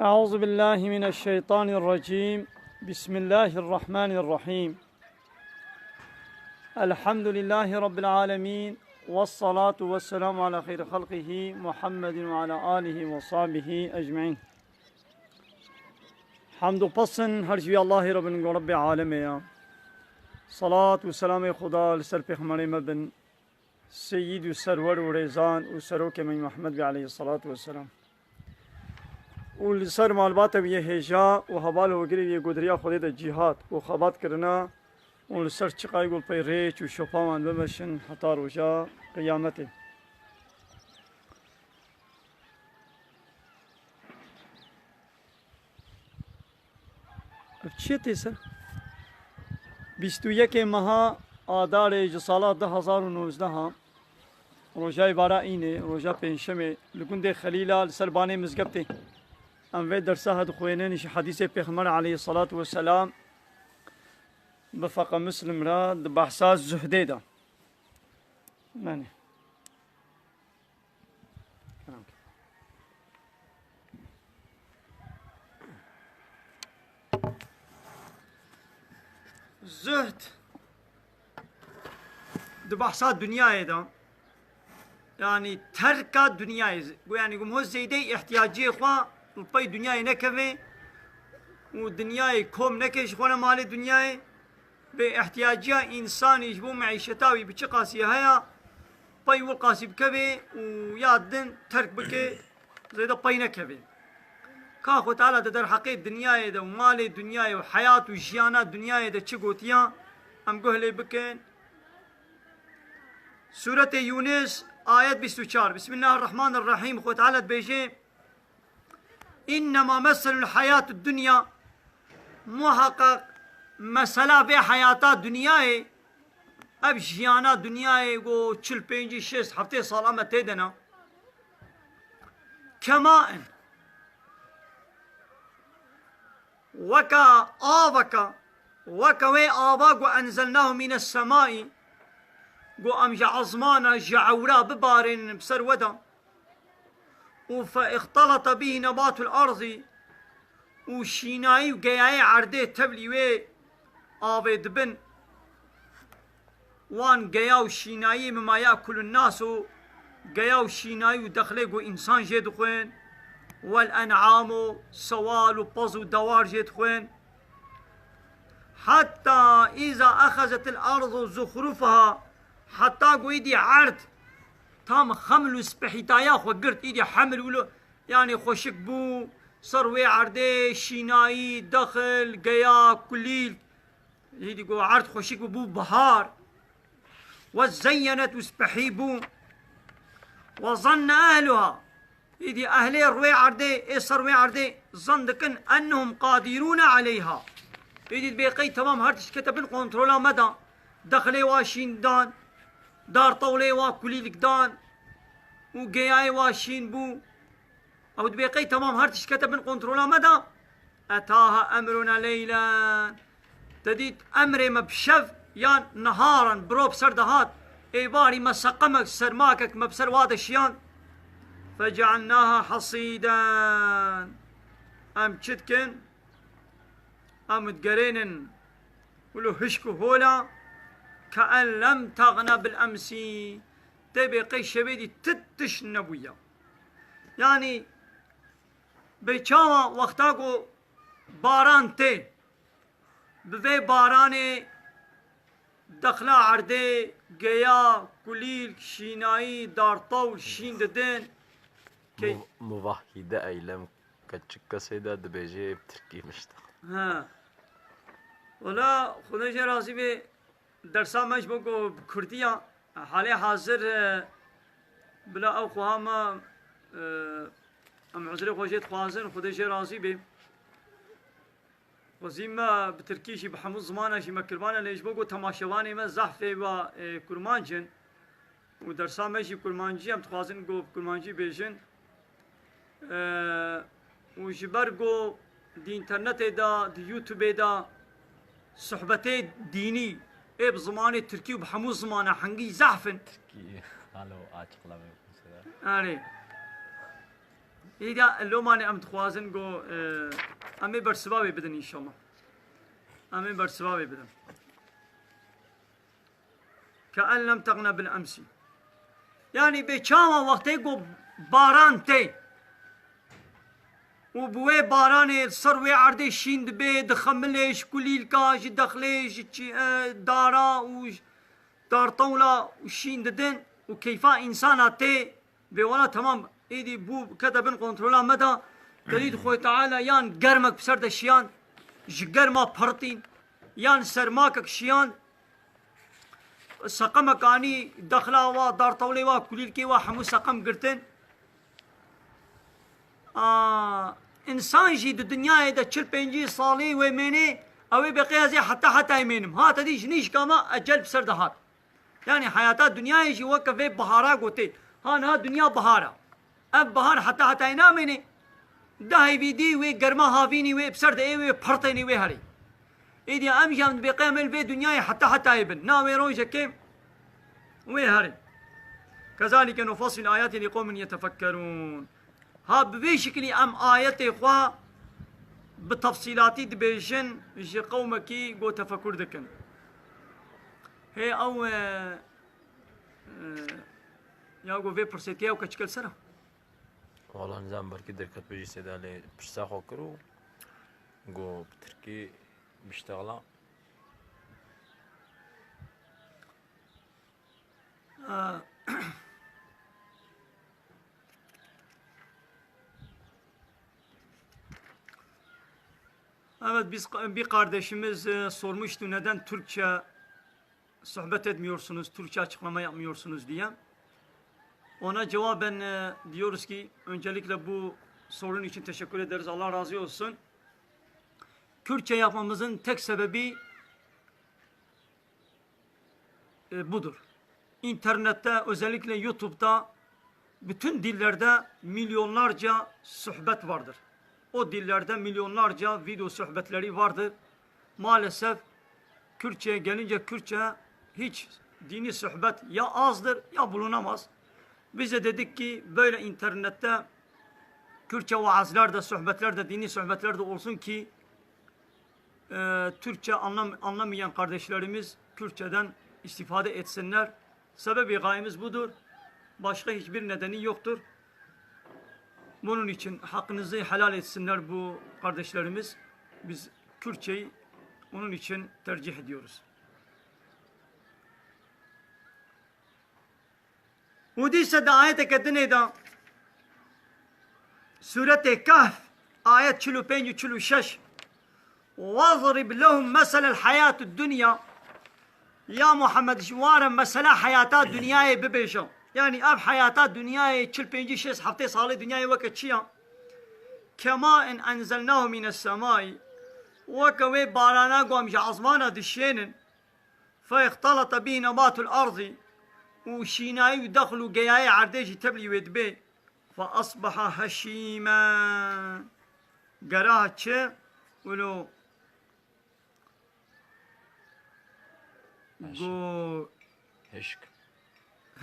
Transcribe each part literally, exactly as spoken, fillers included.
أعوذ بالله من الشيطان الرجيم. بسم الله الرحمن الرحيم. الحمد لله رب العالمين. والصلاة والسلام على خير خلقه محمد وعلى آله وصحبه أجمعين. Hamd û pesn her ji wî Allahê re bin ku Rebbê alemê ya. Salat û selamê Xuda li ser pêxemberê me bin, seyîd û serwer û rêzan û serokê me Muhammed bê aleyhissalatu vesselam. Û li ser malbata wî yê hêja û heval hogirê wî yê godiriya Xwedê de cîhad û xebat kirina û li ser çiqayê ku li pey rêç û şopa wan bimeşin heta roja qiyametê. Ev çi ye tê ser? Bîst û yekê meha Adarê ji sala du hezar û nozdeh a, roja îbara înê, roja pêncşemê, li gundê Xelîla li ser banê mizgeftê. Em vê dersa he dixwênin ji hedîsê Pêxember aleyhissalatu vesselam bi feqa Muslim re di behsa zuhdê de. Yanî. Zuhd di behsa dinyayê de, yanî terka dinyayê, yanî gumho zêdeyî ihtiyaciyê xwe li pey dinyayê nekeve û dinyayê kom neke ji xwe re malê dinyayê. Bê ihtiyaciya însanî ji bo meîşeta wî bi çi qasî heye, pey wil qasî bikeve û ya din terk bike, zêde pey nekeve. Ka Xwe Teala di derheqê dinyayê de û malê dinyayê û heyat û jiyana dinyayê de çi gotiya, em guh lê bikin. Sûretê Yûnis, ayet bîst û çar. Bismillahirrahmanirrahîm. Xwe Teala dibêje, "Înnema meselul heyatid dunya", muheqeq mesela vê heyata dinyayê, ev jiyana dinyayê ku çil pêncî şêst heftê sala me tê de ne, kemain, weka aveka, weke wê ava ku enzelnahu mînes semai, ku em ji ezmana ji ewra bibarênin bi ser we de, û fe ixtelete bihî nebatul erdî, û şînayî û geyayê erdê tevlî wê avê dibin. Wan geya û şînayî mimma yekulun nas û geya û şînayî û dexlê ku însan jê dixwin, wel en'am û sewal û pez û dewar jê dixwin. Heta îza exezetil ardu zuxrufaha, heta ku îdî erd tam xeml û spehîtaya xwe girt, îdî heml û lo-, yanî xweşik bû, ser wê erdê şînayî, dexil, geya, kulîlk, îdî ku erd xweşik bû, bû bihar. We zeyyenet û spehî bû. We zanne ehluha. Îdî ehlê rûyê erdê, ê ser wê erdê zan dikin, "Ennehum qadirûne aleyha." Îdî dibê qey temam her tişt kete bin kontrola me de. Dexlê wa şîn dan, dar tewlê wa kulîlik dan û geyayê wa şîn bû. Ew dibê qey temam her tişt kete bin kontrola me de. Etaha emruna leylen. Te dît emrê me bi şev yan niharan birov ser dihat. Êvarî me seqemek, sermakek me bi ser wa de şiyan. Fecealnaha hasîden. Em çi dikin? Em digerênin wilo hişk û hola. Ke en lem teğne bil emsî. Tê bê qey şevê dî ti tişt nebûya. Yanî bê çawa wexta ku baran tê, bi vê baranê dexla erdê, geya, kulîlk, şînayî, dartewl, şîn didin. Key- Mu-, muvahhîde eylem keçik kesê de dibêje ê bi tirkî mişte. Ha. Wela, Xwedê jê razî be, dersa me ji bo ku bi kurdî ya, halê hazir, e, bila ew xweha me, e, em uzrê xwe jê dixwazin, Xwedê jê razî be. Xwezî me bi tirkî jî, bi hemû zimana jî me kiribane, lê ji bo ku temaşevanê me zehfê ve, e, kurmanc in û dersa me jî kurmancî, em dixwazin ku bi kurmancî bêjin. E, û ji ber ku di înternetê de, di YouTubeê de sohbetê dînî ê bi zimanê tirkî û bi hemû zimana hingî zehf in. Tirkî, alo, açıklama yok mesela. Erê. Îda lomanê em dixwazin ku, e, em ê bersiva wê bidin înşallah. Em ê bersiva wê bidin. Ke en lem teğne bil emsî. Yanî bê çawa wextê ku baran tê û bi wê baranê ser wê erdê şîn dibê, dixemilê ji kulîlka, ji dexlê, ji çi-, e, dara û ji dartewla û şîn didin û keyfa însana tê. Bê wela temam, êdî bû kete bin kontrola me de. Te dît Xwê Teala yan germek bi ser de şiyan, ji germa pirtîn, yan sermakek şiyan, seqemek anî dexla wa, dartewlê wa, kulîlkê wa hemû seqem girtin. A, însan jî di dinyayê de çil pêncî salî wê mênê, ew ê bêqê ez ê heta hetayê mênim. Ha, te dî ji nîşka me ecel bi ser de hat. Yanî heyata dinyayê jî weke vê bihara gotê. Ha niha dinya bihar e. Ev bihar heta hetayê namênê. Dehê vî dî wê germa havînî wê bi ser de ê wê pirtênî wê herê. Êdî em jî em dibê qey em ê li vê dinyayê heta hetayê bin. Na wê rojekê wê herê. Kezalike nufassil ayati li qewmin yetefekkerûn. Ha bi vê şikilî em ayetê xwe bi tefsîlatî dibêjin ji qewmekî ku tefekur dikin. Hê ew, e, e, ya ku vê pirsê tê ew keçike li ser e? Wala nizam belkî derketibê jî sêda lê pirsa xwe kir û got bi tirkî biştexla. Ee, Evet, biz, bir kardeşimiz, e, sormuştu, "Neden Türkçe sohbet etmiyorsunuz, Türkçe açıklama yapmıyorsunuz?" diye. Ona cevaben, e, diyoruz ki, öncelikle bu sorun için teşekkür ederiz. Allah razı olsun. Kürtçe yapmamızın tek sebebi e, budur. İnternette, özellikle YouTube'da bütün dillerde milyonlarca sohbet vardır. O dillerde milyonlarca video sohbetleri vardır. Maalesef Kürtçe'ye gelince Kürtçe hiç dini sohbet ya azdır ya bulunamaz. Biz de dedik ki böyle internette Kürtçe vaazlar da, sohbetler de, dini sohbetler de olsun ki e, Türkçe anlam-, anlamayan kardeşlerimiz Kürtçeden istifade etsinler. Sebebi gayemiz budur. Başka hiçbir nedeni yoktur. Bunun için hakkınızı helal etsinler bu kardeşlerimiz. Biz Kürtçeyi onun için tercih ediyoruz. Û dîse di ayeteke dinê de, Sûretê Kehf, ayet çil û pênc û çil û şeş, "Wazrib lehum meselel hayatid dunya." Ya Muhammed, ji wan re mesela heyata dinyayê bibêje. Yanî ev heyata dinyayê çil pêncî şêst heftê salê dinyayê weke çi ya? "Kema in enzelnahu mines semai." Weke wê barana ku em ji ezmana dişênin. فاختلط به نبات الأرض، û şînayî û dexl û geyayê erdê jî tevlî wê dibê. فأصبح هشيما. Gera çi? Wilo Hişk. Go Hişk.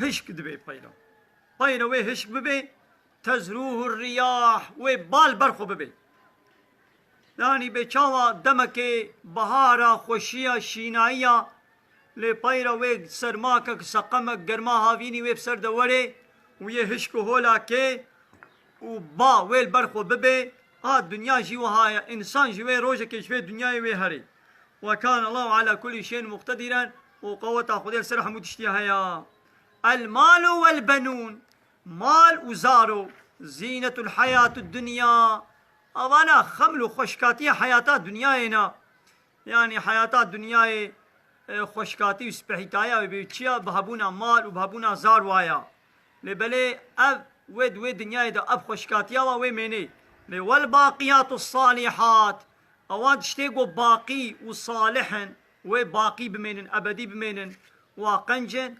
Hişk dibê peyra. Peyra wê hişk bibê, tezruhu riyah, wê bal ber xwe bibê. Yanî bê çawa demekê bihara, xweşiya, şînayiya, lê peyra wê sermakek, seqemek, germa havînî wê bi ser de werê û yê hişk û holakê û ba wê li ber xwe bibê. A dinya jî wiha ye, însan jî wê rojekê ji vê dinyayê wê herê. Ve kâne Allahu ala kulli şeyin muqtediren, û qeweta Xwedê li ser hemû tiştî heye. El malu vel benûn, mal û zaro, zînetul hayatid dunya, avana xeml û xweşkatiya heyata dinyayê ne. Yanî heyata dinyayê, e, xweşkatî û spehîtaya wê bê çi ya? Bi hebûna mal û bi hebûna zar waya. Lê belê ev wê di wê dinyayê de ev xweşkatiya wa wê mênê. Lê wel baqiyatu salihat, ewa tiştê ku baqî û salih in, wê baqî bimênin, ebedî bimênin, wa qenc in.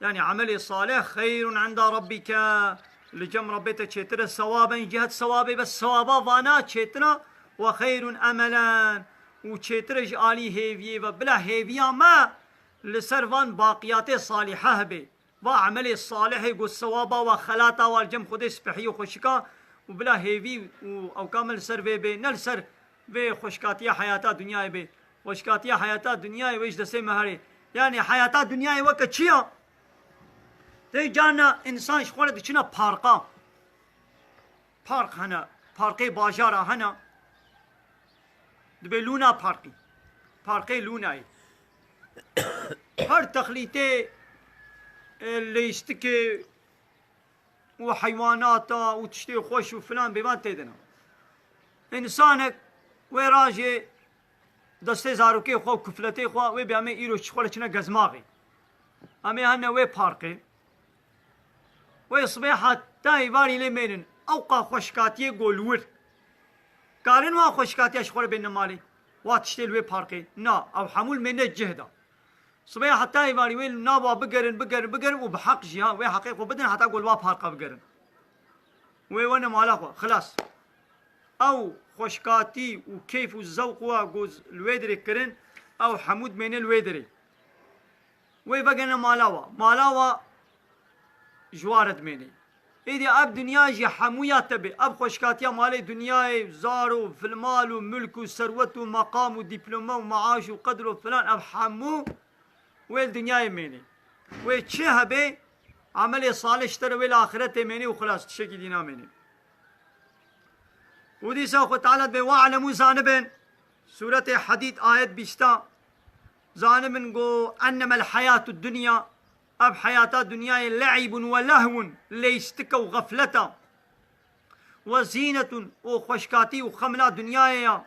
Yanî emelê salih xeyrun inda rabbike, li cem Rabbê te çêtir e, sewaben, ji cihet sewabê, bes sewaba vana çêtir e, we xeyrun emelen, û çêtir e ji alî hêviyê ve. Bila hêviya me li ser van baqiyatê salîhe hebe. Va emelê salihê ku sewaba wa, xelata wa li cem Xwedê spehî û xweşik a, û bila hêvî û ewka me li ser vê bê, ne li ser vê xweşkatiya heyata dinyayê bê. Xweşkatiya heyata dinyayê wê ji destê me herê. Yanî heyata dinyayê weke çi ya? Tê carna însan ji xwe re diçine parka. Park hene, parkê bajara hene. Dibê Luna Parkî. Parkê Lunayê. Her texlîtê, e, lêstikê û heywanata û tiştê xweş û filan bêvan tê de ne. Însanek wê rajê destê zarokê xwe û kufletê xwe wê bê, em ê îro ji xwe re çine gezmaxê. Em ê hene wê parkê. Wê sibê heta êvarî lê mênin. Ewqa xweşkatiyê go li wir. Karin wan xweşkatiya ji xwe re bêne malê. Wa tiştê li wê parkê. Na, ew hemû li mêne cih de. Sibê heta êvarî wê li nav wa bigerin, bigerin, bigerin û bi heq jî ha, wê heqê xwe bidin heta ku li wa parka bigerin. Wê wene mala xwe. Xilas. Ew xweşkatî û keyf û zewq wa ku li wê dirê kirin, ew hemû dimêne li wê dirê. Wê vegene mala wa. Mala wa ji wa re dimêne. Êdî ev dinya jî hemûya te bê. Ev xweşkatiya malê dinyayê, zar û filmal û milk û serwet û meqam û dîplome û meaş û qedr û filan, ev hemû wê li dinyayê mênê. Wê çi hebe, emelê salih ji te re wê li axiretê mênê û xilas, tiştekî dî namênê. Û dîsa Xwe Teala dibê, "We'lemû", zanibin, Sûretê Hadîd, ayet bîsta, zanibin go, "Ennemel heyatu dunya", ev heyata dinyayê, "le'ibun ve lehwun", lêstik e û xeflet e, "ve zînetun", û xweşkatî û xemla dinyayê ya,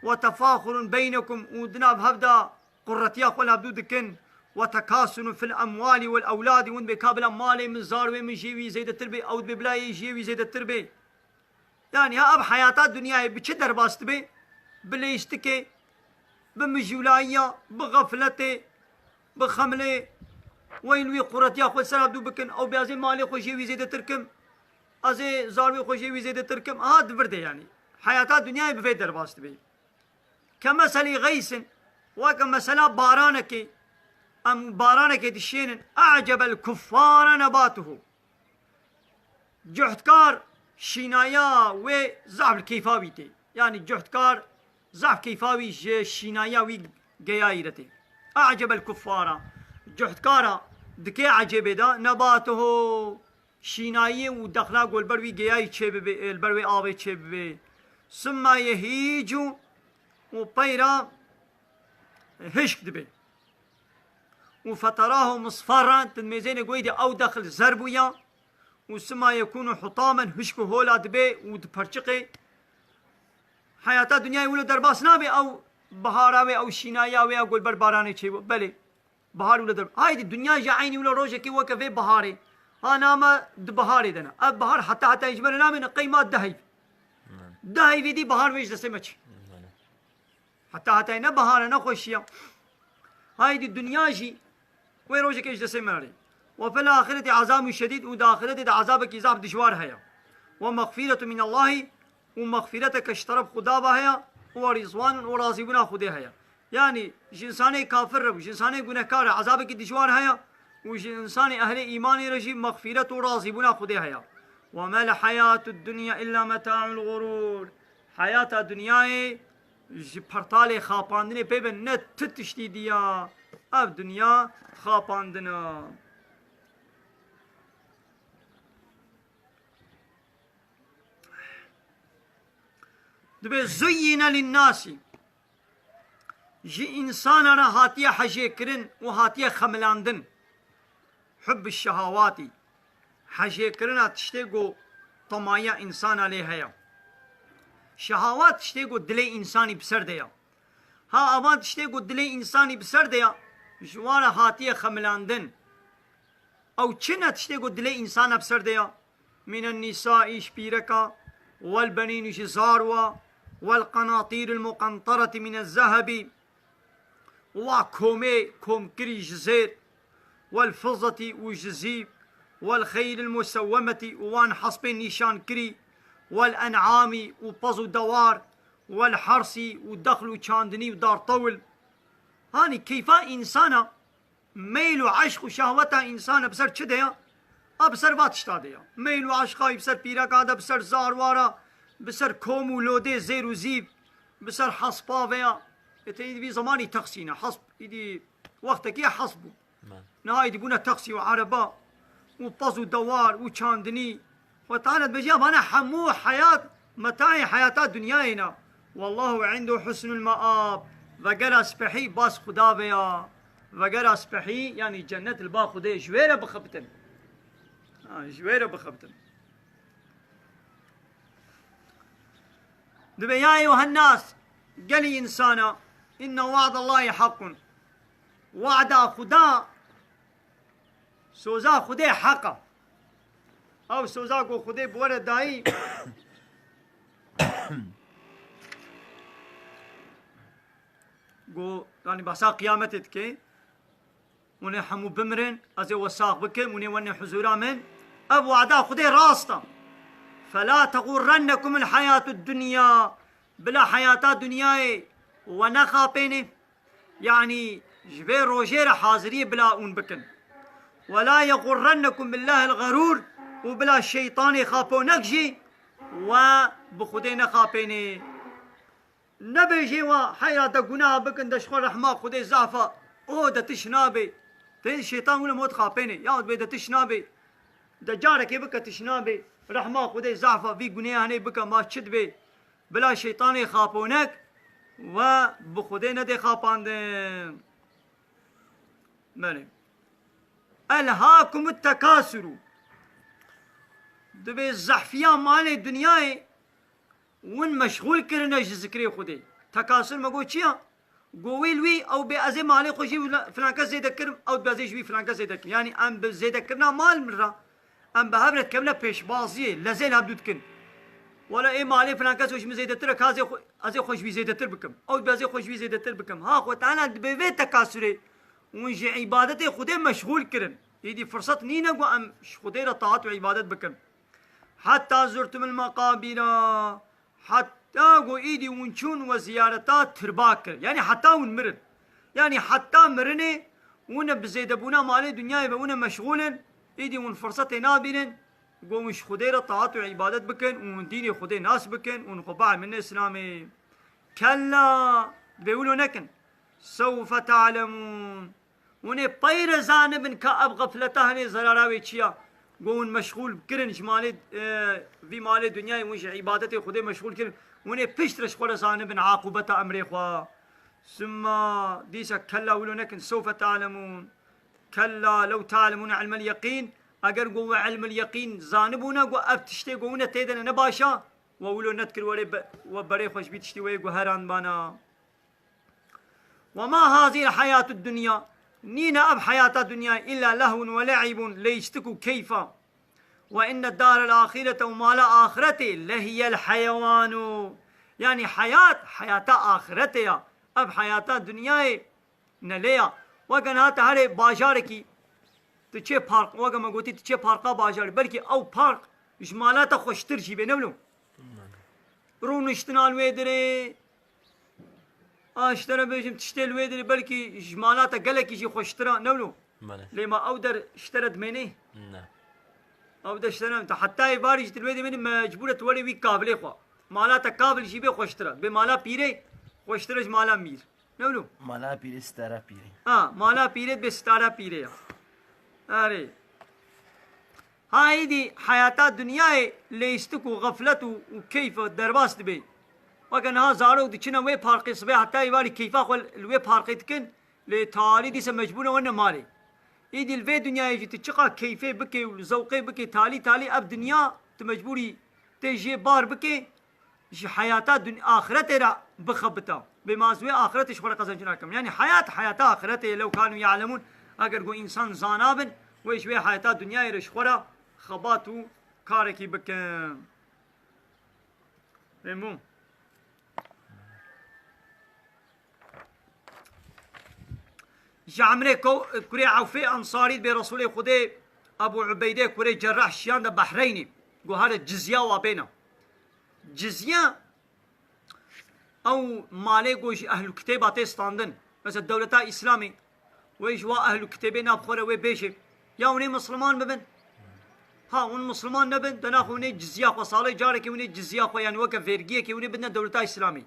"ve tefaxurun beynekum", û di nav hev de quretiya xwe li hevdû dikin, "ve tekasurun fil emwali vel ewladî", hûn dibê ka bila malê min, zarwê min jê wî zêdetir bê, ew dibê bila yê jê wî zêdetir bê. Yanî ha ev heyata dinyayê bi çi derbas dibe? Bi lêstikê, bi mijûlayiya, bi xefletê, bi xemlê. Wey li wî quretiya xwe ser hevdû bikin, ew bê ez ê malê xwe jê wî zêdetir kim, ez ê zarwê xwe jê wî zêdetir kim. Ha di vir de yanî. Heyata dinyayê bi vê derbas dibe. Kemeselî xeysin, weke mesela baranekê, em baranekê dişênin, "A'cebel kuffara nebatuhu." Cuhdkar şînaya wê zaf li keyfa wî tê. Yanî cuhdkar zaf keyfa wî ji şînaya wî geyayî re tê. "A'cebel kuffara." Cuhdkara dikê ecêbê de, "nebatuhu", şînayî û dexla ku li ber wî geyayî çêbibe, li ber wê avê çêbibe. "Summa yehîcu", û peyra hişk dibe. Û "feterahu musfarran", tu dimêzêne ku êdî ew dexil zer bûya. Û "summa yekûnu hutamen", hişk û hola dibe û diperçiqe. Heyata dinyayê wilo derbas nabe ew bihara wê, ew şînaya wê ya ku li ber baranê çêbû. Belê. Bihar wilo der. Haydî dinya jî eynî wilo rojekê weke vê biharê. Ha nama di biharê de ne. Ev bihar heta heta ji me re namêne qeyma deh heyv. Deh heyvê dî bihar wê ji destê me çi. Heta heta ne bihar e, ne xweşiya. Haydî dinya jî wê rojekê ji destê me re. "Ve fil ahireti azabun şedîd", û di axiretê de azabekî zaf dijwar heye. "Ve mexfiretu minallahi", û mexfîreteke ji teref Xuda ve heye, "û rizwanun", û razîbûna Xwedê heye. Yanî ji însanê kafir re û ji însanê gunehkar re ezabekî dijwar heye û ji însanê ehlê îmanê re jî mexfîret û razîbûna Xwedê heye. "Ve mel heyatud dunya illa meta'ul gurur." Heyata dinyayê ji pertalê xapandinê pê be, ne ti tiştî diya. Ev dinya xapandin e. Dibê zuyyine linnasî, ji însana re hatiye hejêkirin û hatiye xemilandin. Hubbi şehawatî, hejêkirina tiştê ku temayiya însana lê heye. Şehawat tiştê ku dilê însanî bi ser de ye. Ha avan tiştê ku dilê însanî bi ser de ye, ji wan re hatiye xemilandin. Ew çi ne tiştê ku dilê însana bi ser de ya? Mînen nîsaî, ji pîreka, wel benîn, ji zarwa, wel qenatîril muqenteretî mîne zehebî, wa komê komkirî ji zêr, wel fizzetî û ji zîv, wel xeylil musewwemetî û wan hespên nîşankirî, wel en'amî û pez û dewar, wel hersî û dexl û çandinî û dartewil. Hanî keyfa însana, meyl û eşq û şehweta însana bi ser çi de ya? A bi ser va tişta de ya. Meyl û eşqa wî bi ser pîreka de, bi ser zarwara, bi ser kom û lodê zêr û zîv, bi ser hespa ve ya. E, te îdî vî zemanî texsîne. Hesp, îdî wextekî hesp bû. Niha îdî bûne texsî û ereba û pez û dewar û çandinî. Xwe Teala dibêje, ya vane hemû heyat, metaê heyata dinyayê ne. Wallahu indehu husnul meab. Vegera spehî bas Xuda ve ya. Vegera spehî, yanî cennet li ba Xwedê ji wê re bixebitin. Ha, ji wê re bixebitin. Dibe ya eyuhennas, gelî însana, inne wa'dallahi haqqun. Wa'da Xuda, soza Xwedê heq e. Ew soza ku Xwedê bi we re dayî, ku, yanî, behsa qiyametê dike, hûn ê hemû bimirin, ez ê we sax bikim, hûn ê wenê huzûra min. Ev wada Xwedê rast e. Fela teğurrennekumul hayatud dunya. Bila heyata dinyayê we nexapêne. Yanî ji vê rojê re haziriyê bila hûn bikin. Wela yeğurrennekum billahil ğerûr. Û bila şeytanê xaponek jî we bi Xwedê nexapêne. Nebêjê wa, heyra de gunaha bikin, de ji xwe rehma Xwedê zaf e. O de tiş nabê. Tên şeytan wilo mod xapêne. Ya dibê de tiş nabê. De carekê bike tiş nabê. Rehma Xwedê zaf e. Vî guneyê henê bike, ma çi dibê? Bila şeytanê xaponek we bi Xwedê nedê xapandin. Belê. Elhakumut tekasuru. Dibê zehfiya malê dinyayê win meşxûl kirine ji zikrê Xwedê. Tekasur me got çi ya? Got wî li wî ew bê ez ê malê xwe jî wila-, filan kes zêde kirim, ew dibê ez ê ji wî filan kes zêde kirim. Yanî em bi zêdekirina mal min re, em bi hev re dikevine pêşbaziyê, lezê li hevdû dikin. Wela ê malê filan kes ji min zêdetir e, ka ez ê xwe, ez ê xwe ji wî zêdetir bikim. Ew dibê ez ê xwe ji wî zêdetir bikim. Ha, Xwe Teala dibê vê tekasurê hûn ji îbadetê Xwedê meşxûl kirin. Îdî firset nîne ku em ji Xwedê re taat û îbadet bikin. Heta zurtumul meqabira. Heta ku îdî hûn çûn we ziyareta tirba kir. Yanî heta hûn mirin. Yanî heta mirinê hûn e bi zêdebûna malê dinyayê ve hûn e meşxûl in. Îdî hûn firsetê nabînin. Ku hûn ji Xwedê re taat û îbadet bikin û hûn dînê Xwedê nas bikin û hûn xwe bihemin Îslamê. Kella, dibê wilo nekin. Sewfe te'lemûn. Hûn ê pey re zanibin ka ev xefleta henê zerara wê çi ya. Ku hûn meşxûl kirin ji malê, e, vî malê dinyayê, hûn ji îbadetê Xwedê meşxûl kirin. Hûn ê pişt re ji xwe re zanibin aqûbeta emrê xwe. Summa, dîsa kella wilo nekin, sewfe te'lemûn. Kella lew te'lemûn ilmel yeqîn. Eger ku we ilmil yeqîn zanibûna ku ev tiştê ku hûn e tê de ne, ne baş a, we wilo nedikir, we rê be-, we berê xwe ji vî tiştî wê guherandbana. Ve ma hazihil hayatud dunya, nîne ev heyata dinyayê, illa lehwun ve le'ibun, leyçtik û keyf a. Ve inne darel ahirete, û mala axiretê, lehiyel heyewanu. Yanî heyat, heyata axiretê ya. Ev heyata dinyayê ne lê ya. Weke niha te herê bajarekî, tu çê park, weke me gotî, tu çê parka bajarê. Belkî ew park ji mala te xweştir jî bê, ne wilo? Rûniştina li wê dirê, a ji te re bêjim, tiştê li wê dirê belkî ji mala te gelekî jî xweştir a, ne wilo? Belê. Lê ma ew der ji te re dimênê? Ne. Ew der ji te re, te heta êvarî jî tu li wê dimênî, mecbûr e tu werê wî kavilê xwe. Mala te kavil jî bê xweştir e. Bê mala pîrê xweştir e ji mala mîr. Ne wilo? Mala pîrê, sitara pîrê. Ha, mala pîrê bê sitara pîrê ya. Erê. Ha, êdî heyata dinyayê lêstik û xeflet û, û keyf derbas dibe. Weke niha zarok diçine wê parkê, sibê heta êvarî keyfa xwe li wê parkê dikin, lê talî dîse mecbûr ne wene malê. Êdî li vê dinyayê jî tu çiqa keyfê bikê û li zewqê bikê, talî talî ev dinya tu mecbûrî tê jê bar bikê, ji heyata dun-, axiretê re bixebita. Bê ma ez wê axiretê ji xwe re qezenc nakim. Yanî heyat, heyata axiretê ye, lew kanu ya'lemûn. Eger ku însan zanabin, wê ji wê heyata dinyayê re ji xwe re xebat û karekî bikin. Fêm bû? Ji Emrê ko-, kurê Ewfê Ensarî dibê Resûlê Xwedê Ebû Ubeydê kurê Cerrah şiyan de Behreynê. Got, here cizya wa bêne. Cizya ew malê ku ji ehlû kitêba tê standin. Mesela dewleta Îslamê, wê ji wa ehlû kitêbê nav xwe re wê bêje. Ya hûn ê misliman bibin, Ha, hûn Misliman nebin, de naxwe hûnê cizya xwe, salê carekê hûnê cizya xwe, yanî weke vergiyekê hûnê bidine dewleta Îslamî.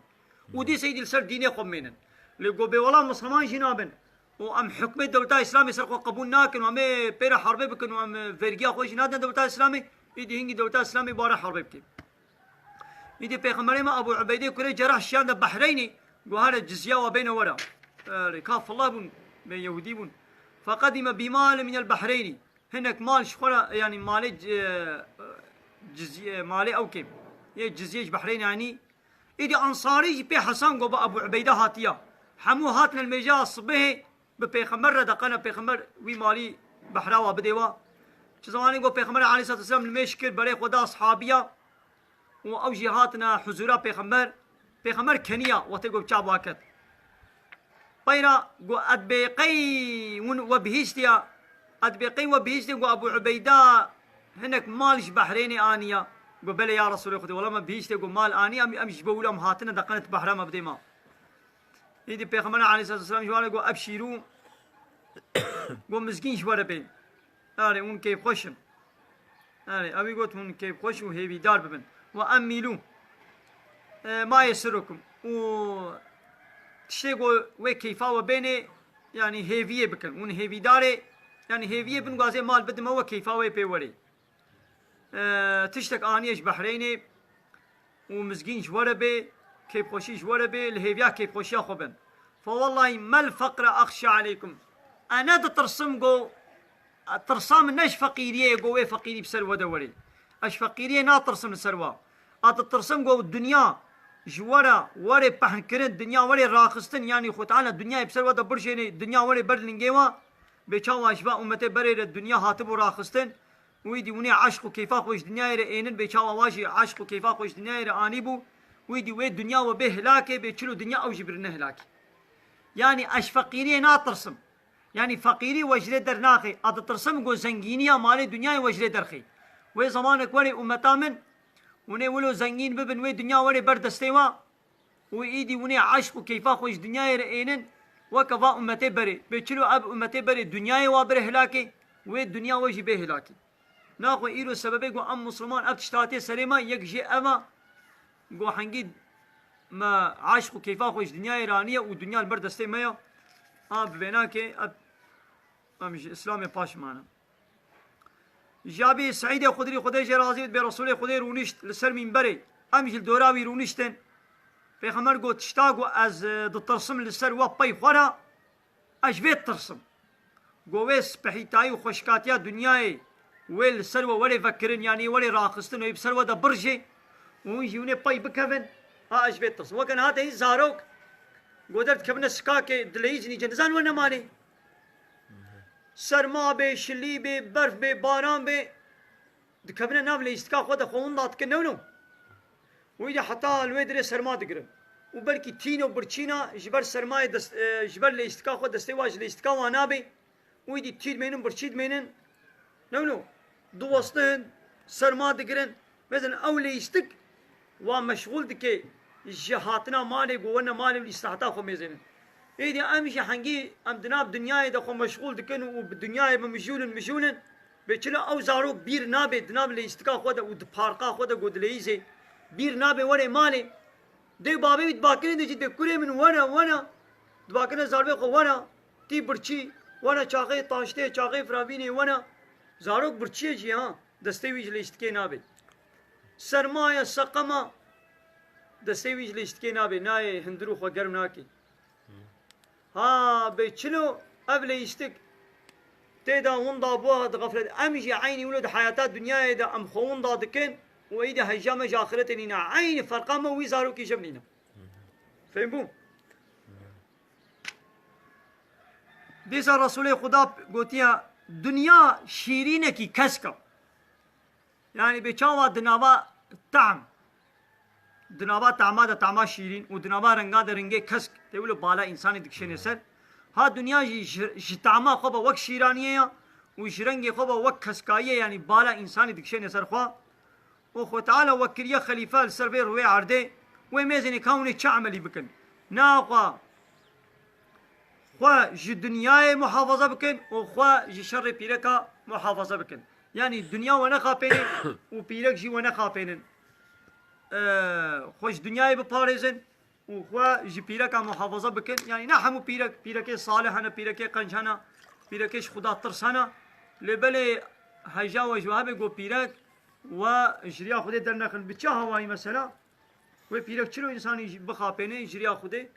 Û dîsa êdî li ser dînê xwe bimênin. Lê go bêwela Misliman jî nabin. Û em hukmê dewleta Îslamê ser xwe qebûl nakin û em ê pê re herbê bikin û em vergiya xwe jî nadin dewleta Îslamê, êdî hingî dewleta Îslamê bare herbê bike. Êdî pêxemberê me Ebû Ubeydê kurê Cerah şiyande Behreynê, go here cizya we bêne were. Erê, kafirler bûn, bê Yehûdî bûn. Feqedîme bîmale minel Behreynî. Hinek mal ji xwe re, yanî malê, e, cizye, malê ew kêm. Yê cizye ji Behreynê anî. Êdî Ensarî jî pê hesan go bi Ebû Ubeyde hatiya. Hemû hatine li mêjeya sibihê bi Pêxember re deqene, Pêxember wî malî behra wa bidê wa. Çi zemanê go Pêxember aleyhissalatu vesselam li mêj kir, berê xwe da ashabiya. Û ew jî hatine huzûra Pêxember. Pêxember keniya, wextê ku bi çav wa ket. Peyra got, "Ez dibê qey hûn we bihîstiya, ez dibê qey we bihîstiya," got, "Ebû Ubeyda hinek mal ji Behrênê aniya." Got, "Belê ya Resûlê Xwedê, wela me bihîstiye," got, "mal aniya, em, em ji bo wilo em hatine deqene tu behra me bidê ma." Îdî Pêxember aleyhissalatu vesselam ji wan re got, "Ebşîrû," got, "mizgîn ji we re bê." Erê, hûn kêfxweş in. Erê, ewî got, "Hûn kêfxweş û hêvîdar bibin." Ve emmîlû. E, ma yesirukum. Û tiştê ku wê keyfa we bênê, yanî hêviyê bikin. Hûn hêvîdarê, yanî hêviyê bin, gazê mal bidime we keyfa wê pê werê. E, tiştek aniye ji Behreynê û mizgîn ji we re bê, keyfxweşî ji we re bê, li hêviya keyfxweşiya xwe bin. Fe wellahî mel feqre axşe aleykum. E ne ditirsim go, e, tirsa min ne ji feqîriyê ye go wê feqîrî bi ser we de werê. Ez ji feqîriyê natirsim li ser we. Ez ditirsim go dinya ji we re werê pehnkirin, dinya werê raxistin, yanî Xwe Teala dinyayê bi ser we de birjênê, dinya werê ber lingê we. Bê çawa ji va ummetê berê re dinya hatibû raxistin. Û îdî hûnê eşq û keyfa xwe ji dinyayê re ênin, bê çawa wa jî eşq û keyfa xwe ji dinyayê re anîbû, û îdî wê dinya we bê hilakê, bê çilo dinya ew jî birine hilakê. Yanî ez ji feqîriyê natirsim. Yanî feqîrî we ji rê dernaxê. Ez ditirsim ku zengîniya malê dinyayê we ji rê derxê. Wê zemanek werê ummeta min, hûnê wilo zengîn bibin, wê dinya werê ber destê wa. Û îdî hûnê eşq û keyfa xwe ji dinyayê re ênin, weke va ummetê berê. Bê çilo ev ummetê berê dinyayê wa bire hilakê, wê dinya we jî bê hilakê. Naxwe îro sebebê ku em Musliman ev tişt hatiye serê me, yek jê ev a, ku hengî me eşq û keyfa xwe ji dinyayê re aniye û dinya li ber destê me ya. A bi vênakê ev, em ji Îslamê paş mane. Jabî Seîdê Xudrî, Xwedê jê razî bit, bê Resûlê Xwedê rûnişt li ser mînberê. Em jî li dora wî rûniştin. Pêxember got, "Tişta ku ez, e, ditirsim li ser we pey xwe re, ez ji vê ditirsim. Ku wê spehîtayî û xweşikatiya dinyayê wê li ser we werê vekirin, yanî werê raxistin û wê bi ser we de birjê û hûn jî hûnê pey bikevin, ha ez ji vê ditirsim." Weke niha te hîn zarok, ku derdikevine sikakê dileyî cinî ce nizan we nemalê. Serma bê, şilî bê, berf bê, baran bê, dikevine nav leyîstika xwe de xwe winda dikin, ne wilo? Wî de heta li wê dirê serma digirin. Û belkî tîn û birçîna ji ber sermayê dest, e, ji ber leyîstika xwe destê wa ji leyîstika wan nabê. Wî dî tî dimênin, birçî dimênin. Ne wilo? Diwestin, serma digirin. Mezin ew leyîstik wa meşxûl dike ji hatina malê, ku wene malê û îstihata xwe mêzênin. Êdî em jî hengî em di nav dinyayê de xwe meşxûl dikin û bi dinyayê bi mijûl in, mijûl in. Bê çilo ew zarok bîr nabe di nav leyîstika xwe de û di parka xwe de ku dileyîzê. Bîr nabe were malê. Dê babê wî dibakine de jî dê kurê min were, were. Dibakine zarvê xwe were. Tî birçî, were çaxê taştê, çaxê firavînê were. Zarok birçiyê jî ha. Destê wî ji leyîstikê nabe. Serma ye, seqema, destê wî ji leyîstikê nabe. Nayê hundir û xwe germ nake. Ha, bê çilo ev leyîstik tê de winda bû, dixeflet. Em jî eynî wilo di heyata dinyayê de em xwe winda dikin û êdî hêja me ji axiretê nîne. Eynî ferqa me wî zarokî ji min nîne. Fêm bû? Dîsa Resûlê Xuda gotiye, dinya şîrînekî kesk e. Yanî bê çawa di nava tam, di nava tama de tama şîrîn û di nava renga de rengê kesk tê wilo bala însanê dikişêne ser. Ha dinya jî ji, ji tama xwe be wek şîraniyê ya û ji rengê xwe be wek keskayiyê, yanî bala însanê dikişêne ser xwe. Û Xwe Teala we kiriye xelîfe li ser vê rûyê erdê, wê mêzênê ka hûnê çi emelî bikin? Naxwe xwe ji dinyayê muhafaza bikin û xwe ji şerê pîreka muhafaza bikin. Yanî dinya we nexapênin û pîrek jî we nexapênin. Ee, xwe ji dinyayê biparêzin û xwe ji pîreka muhafaza bikin. Yanî ne hemû pîrek, pîrekê salih hene, pîrekê qenc hene, pîrekê ji Xuda tirs hene. Lê belê heja we ji we hebe ku pîrek we ji riya Xwedê dernexin. Bi çi hawayî mesela? Wê pîrek çilo însanî jî bixapêne ji riya Xwedê?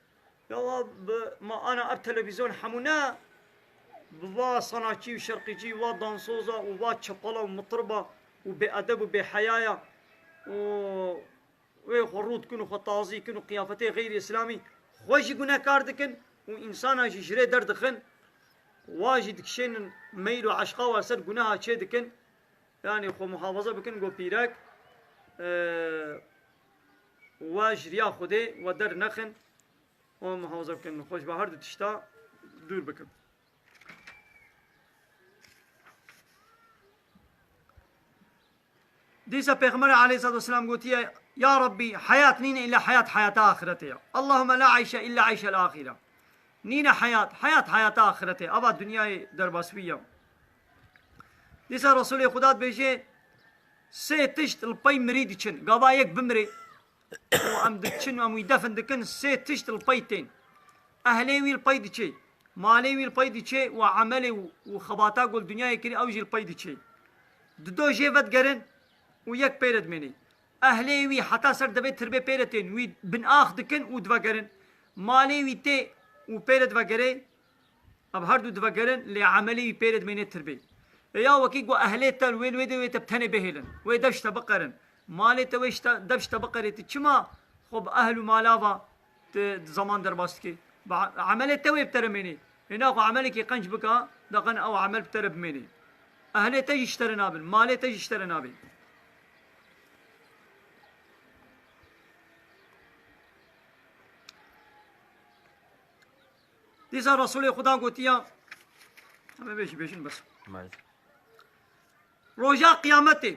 Ya wa bi ma ana ev televîzyon hemû ne bi va sanatçî û şerqîcî, va dansoza û va çepala û mitriba û bêedeb û bêheyaya û wê xwe rû dikin û xwe tazî kin û qiyafetê xeyrî îslamî xwe jî gunehkar dikin û însana jî ji rê derdixin. Wa jî dikişênin meyl û eşqa wa ser guneha çê dikin. Yanî xwe muhafaza bikin, go pîrek, e, we ji riya Xwedê we dernexin, we muhafaza bikin. Xwe ji ba her du tişta dûr bikin. Dîsa Pêxember aleyhissalatu vesselam gotiye, Ya Rabbî, heyat nîne îlla heyat, heyata axiretê ye. Allahümme la ayşe îlla ayşel axire. Nîne heyat, heyat heyata axiretê. Ava dinyayê derbas wî ye. Dîsa Resulê Xuda dibêje, sê tişt li pey mirî diçin. Gava yek bimire û em diçin û em wî defin dikin, sê tişt li pey tên. Ehlê wî li pey diçê, malê wî li pey diçê û emelê û, û xebata ku li dinyayê kirî ew jî li pey diçê. Dido jê vedigerin û yek pê re dimênê. Ehlê wî heta ser devê tirbê pê re tên, wî bin ax dikin û divegerin. Malê wî tê û pê re divegerê. Ev her du divegerin, lê emelê wî pê re dimêne tirbê. E ya wekî ku ehlê te li wê, li wê de wê te bi tenê bihêlin, wê dev ji te biqerin. Malê te wê ji te, dev ji te biqerê, tu çima xwe bi ehl û mala va tu zaman derbas dikê? Bi emelê te wê bi te re mênê. Ê naxwe emelekî qenc bika, daqen ew emel bi te re bimênê. Ehlê te jî ji te re nabin, malê te jî ji te re nabê. Dîsa Resulê Xuda gotiya, em ê bêjî bêjin bes. Maalesef. Roja Qiyametê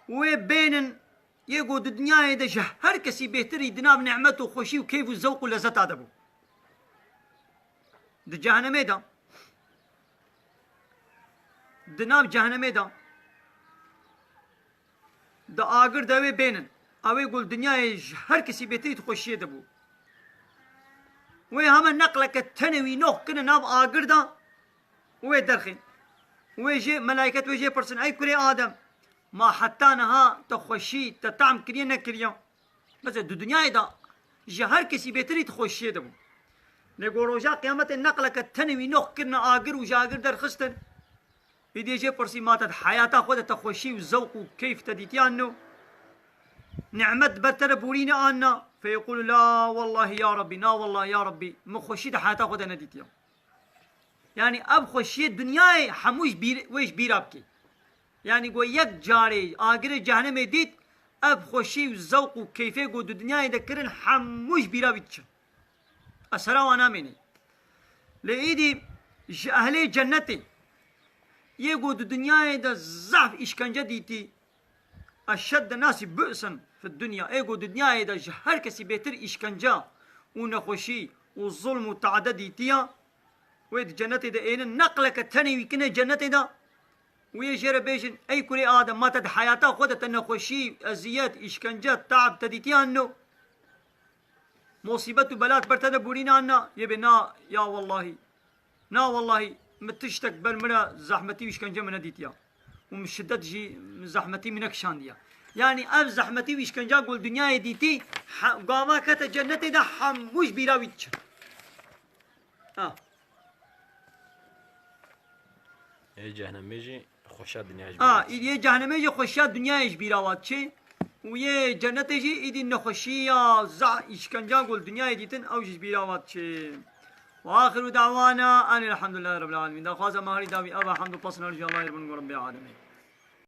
wê bênin yê ku di dinyayê de ji her kesî bêhtirî di nav nîmet û xweşî û keyf û zewq û lezeta de bû. Di cehenemê de, di nav cehenemê de, di agir de wê bênin. Ew ê ku li dinyayê ji her kesî bêtirî di xweşiyê de bû. Wê heme neqleke tenê wî noh kine nav agir de û wê derxên. Wê jê, melayket wê jê pirsin, Ey kurê Adem, ma heta niha te xweşî, te tam kiriye, nekiriye? Mesela di dinyayê de ji her kesî bêtirî di xweşiyê de bû. Lê ku roja qiyametê neqleke tenê wî noh kirine agir û ji agir derxistin. Îdî jê pirsî, ma te di heyata xwe de te xweşî û zewq û keyf te dîtiye an no? Nîmet ber te re borîne an na? Feyeqûlu la wellahî ya Rabbî, na wellahî ya Rabbî, min xweşî di heyata xwe de nedîtiye. Yanî ev xweşiyê dinyayê hemû ji bîr, wê ji bîra bikê. Yanî ku yek carê agirê cehenemê dît, ev xweşî û zewq û keyfê ku di dinyayê de kirin hemû ji bîra wî diçin. Ez sera wan namênê. Lê îdî ji ehlê cennetê yê ku di dinyayê de zehf îşkence dîtî, eşedde nasî bu'sen fi dunya, ê ku di dinyayê de ji her kesî bêtir îşkence û nexweşî û zulm û tade dîtiya, wê di cennetê de ênin, neqleke tenê wî kine cennetê de, wê jê re bêjin, Ey kurê Adem, ma te di heyata xwe de te nexweşî, eziyet, îşkence, te'b te dîtiye an no? Musîbet û belat ber te de borîne an na? Yê bê na, ya wellahî. Na wellahî, min tiştek ber min re zehmetî û îşkence min nedîtiya. Û min şiddet jî, min zehmetî min nekişandiye. Yanî ev zehmetî û îşkenca ku li dinyayê dîtî, he, gava kete cennetê de hemû ji bîra wî diçin. Ha. Ê cehenemê jî xweşa dinyayê ji bîra diçe. Îdî yê cehenemê jî xweşiya dinyayê ji bîra wa diçe û yê cennetê jî îdî nexweşiya, zeh, îşkenca ku li dinyayê dîtin, ew jî ji bîra wa diçe. Ve axiru da'wana enil hamdulillahî rabbil alemîn. Daxwaza me herî dawî ev e, hamd û pasn her ji Allahê Ribûn Rebbê alemîn.